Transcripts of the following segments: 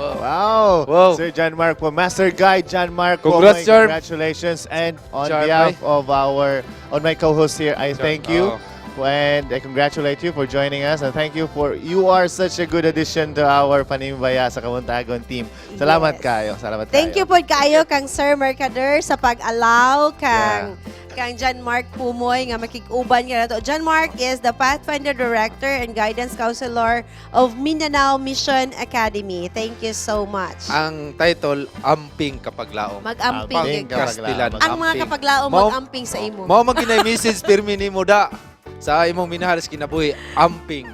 Wow. Wow. Sir John Mark po, Master Guide John Mark Congrats, Pomoy, Charm. congratulations. And on Charm, behalf of our, on my co-host here, I Charm, thank you. oo. And I congratulate you for joining us. And thank you for, you are such a good addition to our Panimbaya sa Kabuntagon team. Salamat kaayo. Salamat Thank you kaayo. pod kaayo kang Sir Mercader sa pag-allow kang John Mark Pumoy nga makig-uban ka nato. John Mark is the Pathfinder Director and Guidance Counselor of Mindanao Mission Academy. Thank you so much. Ang title, Amping Kapaglaom. Mag-amping Amping gyud ka. Kapaglaom. Kastilan. Ang mga Amping. kapaglaom mag-amping sa imo. Mao man ginay message pirmi nimo da sa imong minahal sa kinabuhi, amping.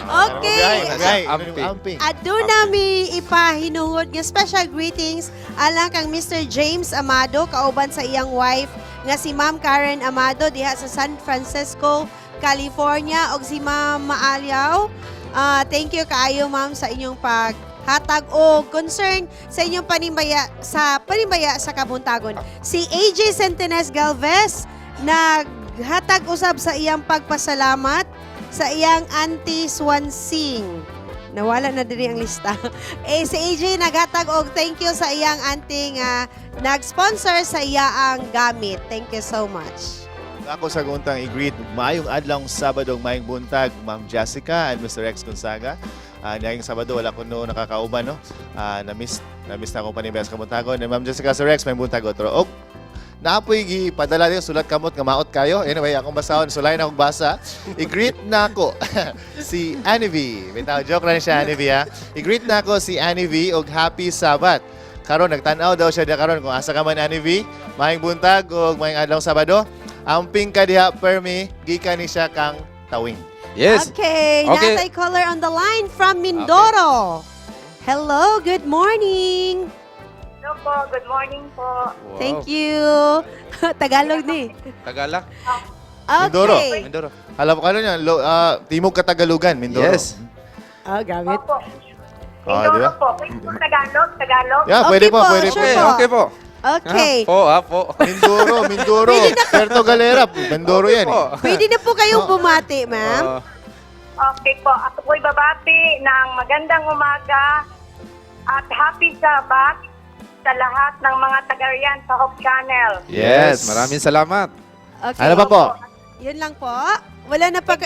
Okay. Mabiyahe, Amping. amping. Aduna mi ipahinuhod nga special greetings alang kang Mr. James Amado kauban sa iyang wife nga si Ma'am Karen Amado diha sa San Francisco, California, og si Ma'am Maalyaw. Thank you kaayo, ma'am, sa inyong paghatag og concern sa inyong panimbaya sa Panimbaya sa Kabuntagon. Si AJ Centenes Galvez naghatag usab sa iyang pagpasalamat sa iyang auntie Swansing. Nawala na diri ang lista. Eh, si AJ naghatag og thank you sa iyang auntie nga nag-sponsor sa iyang gamit. Thank you so much. Ako sa guntang i-greet maayong adlaw Sabado, maayong buntag, Ma'am Jessica and Mr. Rex Gonzaga. Niaging Sabado wala ko no nakakauban, no. Na-miss na akong Panimbaya sa Kabuntagon. And Ma'am Jessica, Sir Rex, maayong buntag otro. Og naapoy gi padala din sulat kamot nga maot kayo. Anyway, akong basahon, sulay na akong basa. I-greet na ako si Annie V. Bitaw, joke lang siya, Annie V, ha. I-greet na ako si Annie V og happy Sabbath. Karon nagtan-aw daw siya diha karon. Kung asa ka man, Annie V, maayong buntag ug maayong adlaw Sabado. Amping ka diha permi gikan ni siya kang Tawing. Yes. Okay, Okay. Natay caller on the line from Mindoro. Hello, good morning. Hello po, good morning po. Wow. Thank you. Tagalog ni. Tagala. Mindoro. Okay. Mindoro. Alam ko ano niya, Timog Katagalugan, Mindoro. Yes. Oh, gamit. Opo. Ah, Mindoro di ba? po. Pwede po Tagalog, Tagalog. Yeah, Okay pwede po, po, pwede sure po. Okay, po. okay po. Okay. Ah, po, ah, po. Mindoro, Mindoro. Puerto Galera, Mindoro yan eh. Po. Pwede na po kayong bumati, ma'am. Okay po. Ako po'y babati ng magandang umaga at happy Sabbath sa lahat ng mga taga-riyan sa Hope Channel. Yes, maraming salamat. Okay. Ano pa po? Yun lang po. Wala na pa.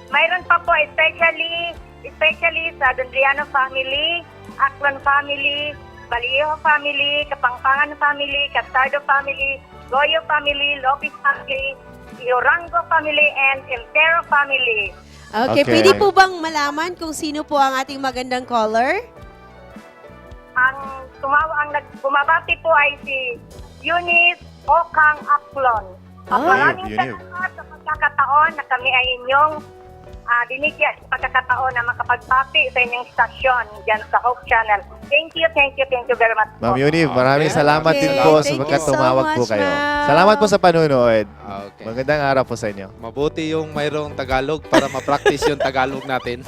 Mayroon pa po, especially sa Dondriano family, Aklan family, Baliejo family, Kapangpangan family, Castardo family, Goyo family, Lopez family, Iorango family, and Entero family. Okay, Okay. pwede po bang malaman kung sino po ang ating magandang caller? Ang tumawa ang nag bumabati po ay si Eunice Okang Aklon. At Ah. maraming Eunice. salamat sa pagkakataon na kami ay inyong binigyan sa pagkakataon na makapagbati sa inyong stasyon dyan sa Hope Channel. Thank you, thank you, thank you very much po. Ma'am Yuni, maraming salamat din Okay, po sa thank you pagkat so tumawag po much, kayo. ma'am. Salamat po sa panunood. Okay. Magandang araw po sa inyo. Mabuti yung mayroong Tagalog para ma-practice yung Tagalog natin.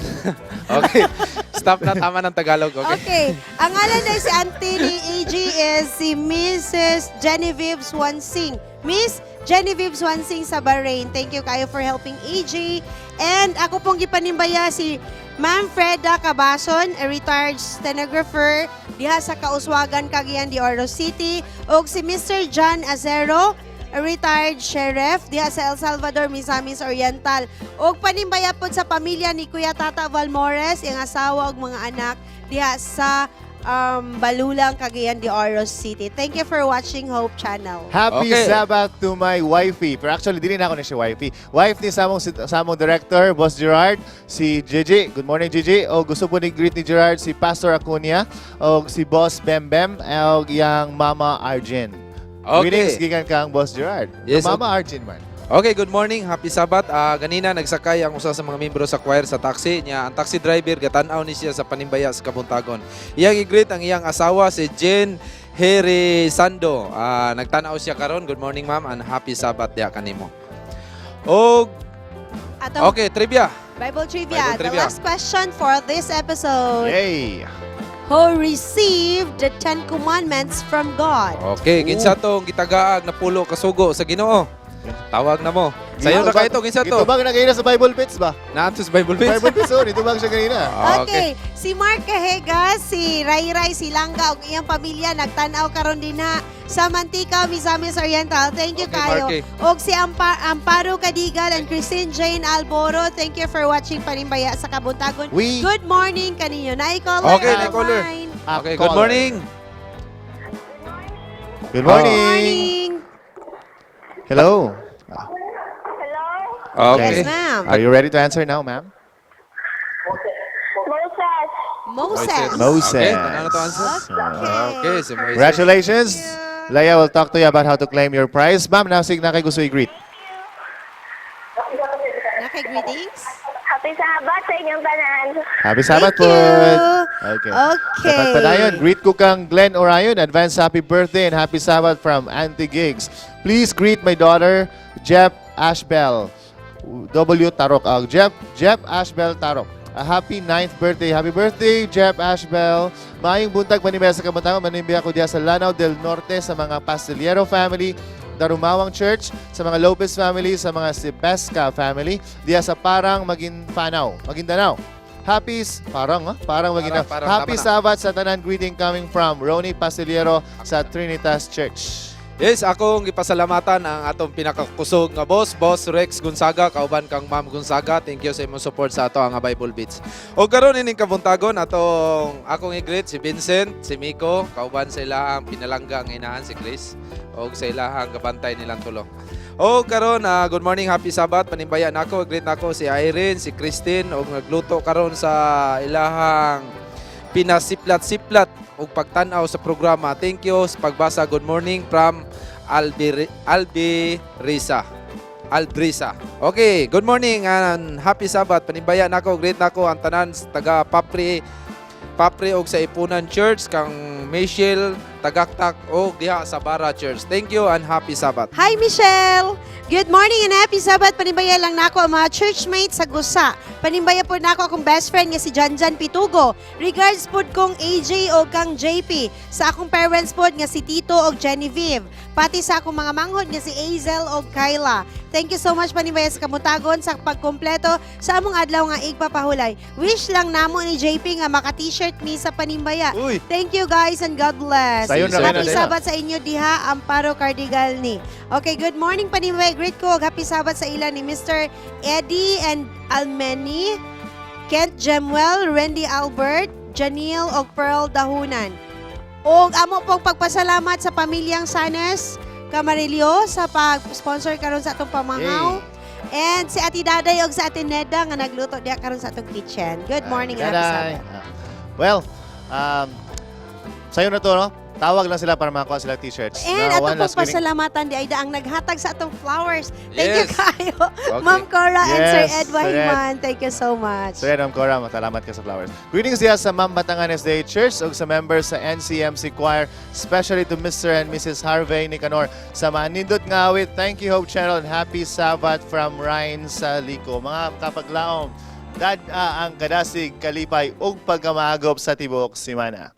Okay. Stop na, tama ng Tagalog. Okay. Okay. Ang ngalan na si Auntie ni AG is si Mrs. Genevieve Swansing. Miss Genevieve Swansing sa Bahrain. Thank you kaayo for helping AJ. And ako pong gipanimbaya si Ma'am Freda Cabason, a retired stenographer diha sa Kauswagan, Cagayan de Oro City. Og si Mr. John Azero, a retired sheriff diha sa El Salvador, Misamis Oriental. Og panimbaya pod sa pamilya ni Kuya Tata Valmores, iyang asawa ug mga anak diha sa Balulang, Cagayan de Oro City. Thank you for watching Hope Channel. Happy Sabbath to my wifey. Pero actually, dili na ako na siya wifey. Wife ni samong director, Boss Gerard, si Gigi. Good morning, Gigi. O gusto po ni greet ni Gerard si Pastor Acuña o si Boss Bembem o yang Mama Arjun. Greetings gikan kang Boss Gerard. Yes, Mama Arjun man. Okay, good morning. Happy Sabbath. Ganina nagsakay ang usa sa mga membro sa choir sa taxi niya. Ang taxi driver gatan-aw ni siya sa Panimbaya sa Kabuntagon. Iyang i-greet ang iyang asawa, si Jane Heri Sando. Nagtan-aw siya karon. Good morning, ma'am, and happy Sabbath diha kanimo. Og Atong okay, trivia. Bible trivia. Bible The trivia. last question for this episode. Yay! Who received the Ten Commandments from God? Okay, kinsa tong gitagaag na pulo kasugo sa Ginoo? Tawag na mo. Sayo na kayo to, kinsa to? Gitubag na ganina sa Bible Bits ba? Nato sa Bible Bits. Bible Bits, oh, nitubag siya ganina. Ah, Okay. Si Mark Cajegas, si Ray Ray Silangga ug iyang pamilya nagtan-aw karon dinha sa Mantika, Misamis Oriental. Thank you Okay, kayo. Marky. Og si Amparo Cadigal and Christine Jane Alboro, thank you for watching Panimbaya sa Kabuntagon. Good morning kaninyo. Naay caller Okay, on naay caller. line. A Okay, good caller. morning. Good morning. Morning. Hello. Hello? Okay. Yes, ma'am. Are you ready to answer now, ma'am? Moses. Moses. Moses. Okay, ano to answer? Okay. Okay, si Moises. Congratulations. Thank you. Leia will talk to you about how to claim your prize. Ma'am, nasig na kay gusto i-greet. Naka-greetings? Happy Sabbath sa inyong tanan. Happy Sabbath Thank you. po. Okay. Okay. Sa pagpadayon, greet ko kang Glenn Orion. Advance happy birthday and happy Sabbath from Auntie Gigs. Please greet my daughter, Jeff Ashbell. W. Tarok. Jeff Ashbell Tarok. A happy ninth birthday. Happy birthday, Jeff Ashbell. Maayong buntag, Panimbaya sa Kabuntagon. Manimbaya ko diya sa Lanao del Norte, sa mga Pastillero family, Darumawang Church, sa mga Lopez family, sa mga Sipesca family, diya sa Parang Maginfanao, Maguindanao. Happy, parang, ah, parang Maguindanao. Parang, Happy tama na. Sabbath sa tanan, greeting coming from Ronnie Pastillero sa Trinitas Church. Yes, akong gipasalamatan ang atong pinakakusog nga boss, Boss Rex Gonzaga, kauban kang Ma'am Gonzaga. Thank you sa imong support sa ato ang Bible Beats. O karon ining kabuntagon atong akong i-greet si Vincent, si Miko, kauban sa ilahang pinalangga ang inahan si Chris og sa ilahang gabantay nilang tulo. O karon good morning, happy Sabbath. Panimbaya nako, greet nako si Irene, si Christine og nagluto karon sa ilahang pinasiplat-siplat og pagtan-aw sa programa. Thank you sa pagbasa. Good morning from Albi Albi Risa. Albrisa. Okay, good morning and happy Sabbath. Panimbaya nako, greet nako ang tanan sa taga Papri Papri og sa Ipunan Church kang Michelle Tagaktak og diha sa Bara Church. Thank you and happy Sabbath. Hi, Michelle! Good morning and happy Sabbath. Panimbaya lang nako ang mga churchmates sa Gusa. Panimbaya po nako akong best friend nga si Janjan Pitugo. Regards pod kong AJ o kang JP. Sa akong parents pod nga si Tito og Genevieve. Pati sa akong mga manghod nga si Azel og Kyla. Thank you so much, Panimbaya sa Kabuntagon, sa pagkumpleto sa among adlaw nga igpapahulay. Wish lang namo ni JP nga maka-t-shirt mi sa Panimbaya. Uy, Thank you guys and God bless. Sayon ra Happy kayo na. Sabbath sa inyo diha, Amparo Cardigal ni. Okay, good morning, Panimbaya. Greet ko og happy Sabbath sa ila ni Mr. Eddie and Almeni, Kent Gemwell, Randy Albert, Janelle og Pearl Dahunan. Og amo pong pagpasalamat sa pamilyang Sanes Camarillo sa pag-sponsor karon sa atong pamanghaw. And si Ate Daday og sa Ate Neda nga nagluto diha karon sa atong kitchen. Good morning and happy Daday. Sabbath. Well, sayo na to, no? Tawag lang sila para makakuha sila t-shirts. And Now, ato one pong last greeting. pasalamatan di ay ang naghatag sa atong flowers. Thank you Yes. kayo. Okay. Ma'am Cora and Sir Yes, Ed Sir Ed. Wahiman. Thank you so much. So yan, Ma'am Cora, matalamat ka sa flowers. Greetings diya sa Ma'am Batangan SDA Church ug sa members sa NCMC Choir, especially to Mr. and Mrs. Harvey Nicanor sa manindot nga awit. Thank you, Hope Channel, and happy Sabbath from Ryan Salico. Mga kapaglaom, dad ang kadasig, kalipay ug pagkamagop sa tibuok simana.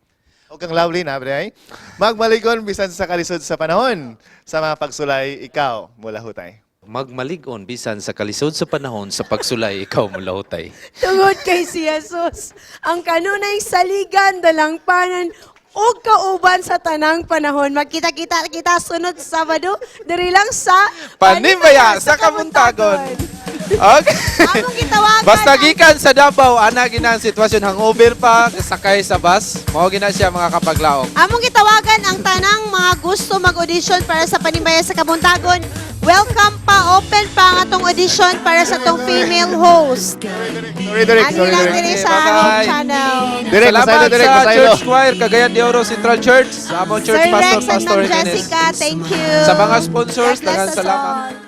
Ug kang lovely na, bre. Magmalikon bisan sa kalisod sa panahon. Sa mga pagsulay, ikaw mulahutay. Magmalig-on bisan sa kalisod sa panahon sa pagsulay ikaw mulahutay. Tungod kay si Jesus, ang kanunay saligan, dalangpanan, ug kauban sa tanang panahon. Magkita-kita kita sunod Sabado, diri lang sa Panimbaya sa Kabuntagon. Okay. Among gitawagan Basta gikan sa Davao, ana gina ang sitwasyon, hangover pa, sakay sa bus. Mao gina siya, mga kapaglaom. Among gitawagan ang tanang mga gusto mag-audition para sa Panimbaya sa Kabuntagon. Welcome pa, open pa ang atong audition para sa atong female host. Sorry, Direk. Ani Sorry, lang Direk. diri sa Bye-bye. Hope Channel. Direk, Salamat pasaylo, Direk, sa pasaylo. Church Choir, Cagayan de Oro Central Church, sa among Church Sir Pastor, Rex and Pastor Ma'am Jimenez. Jessica, thank you. Sa mga sponsors, God bless daghang us salamat. all.